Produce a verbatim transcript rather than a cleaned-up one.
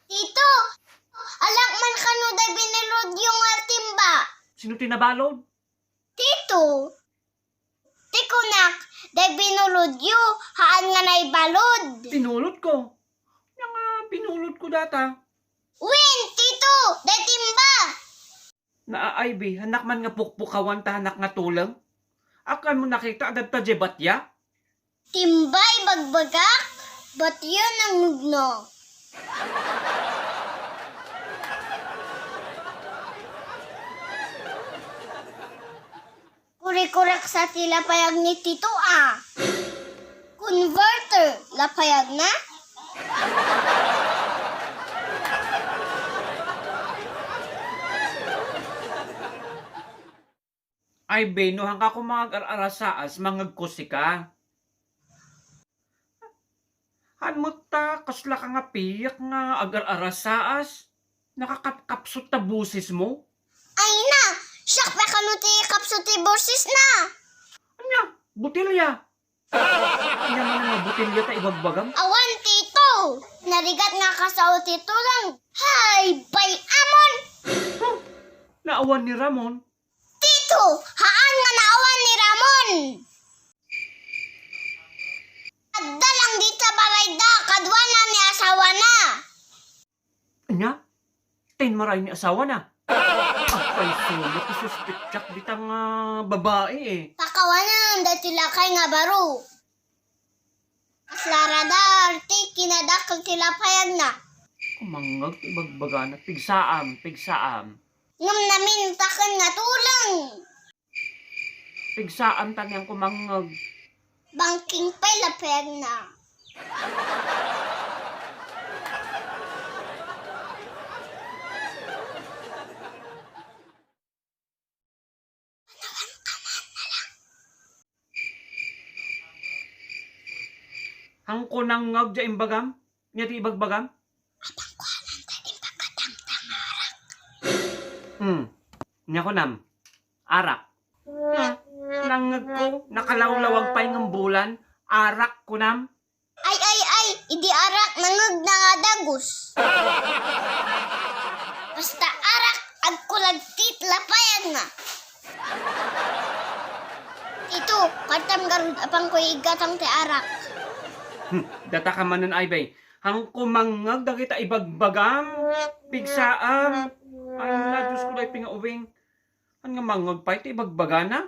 Tito, alak man kano day binulodyo nga timba. Sino ti nabalod? Tito, ti kunak, day binulodyo, haan nga naibalod. Binulodko? Nga binulodko data. Wen, Tito, day timba. Naa, Ivy, hanak man nga pukpukawan ta hanak nga tuleng? Akanmo nakita, adda ta diay batya? Timba ibagbagak, batya nangngegna. Kurikurak sa ti lapayag ni Tito a. Converter, lapayagna? Ay, Beno, hangka ko mangagar-arasaas, mangngegko sika. Haan met ta, kasla ka nga piyak nga agar-arasaas? Nakakapkapsut ta bosesmo? Ay na, siak pay kano ti kapsut ti bosesna. Ania, botelya? Ania man nga botelya ta ibagbagam? Awan, Tito. Narigat nga kasao ti tuleng. Hay, bay, Amon! Huh? Naawan ni Ramon? Tito, haan nga naawan ni Ramon. Adda lang dita balayda, kaduana ni asawana. Ania? Ten maray ni asawana? Apay, suno ti suspek dita nga babai, eh. Pakawanan dati lakay nga baro. Kasla radar ti kinadakkel ti lapayagna. Kumangngeg ti ibagbagana, pigsaam, pigsaam. Ngem namintaken nga tuleng. Pigsaam ta niyan kumangngeg. Bangking pay lapayagna. Hangko nangngeg diay imbagam? Ania ti ibagbagam? Apang kuanan ta imbagam ti arak. Hmm. Ania kunam? Arak. Hmm. Nangngegko, nakalawlawag pay ngem bulan. Arak kunam? Ay, ay, ay, idi arak, nangngegna nga dagus. Basta arak, agkulag ti lapayagna. Ito, kwartam garud, apangko igatang ti arak. Hmm, data ka manen, ay, bay. Hangko mangngeg dagita ibagbagam, pigsaam. Ay, na, Diyos ko, day pingauwing. Haan nga mangngeg pay ti ibagbagana?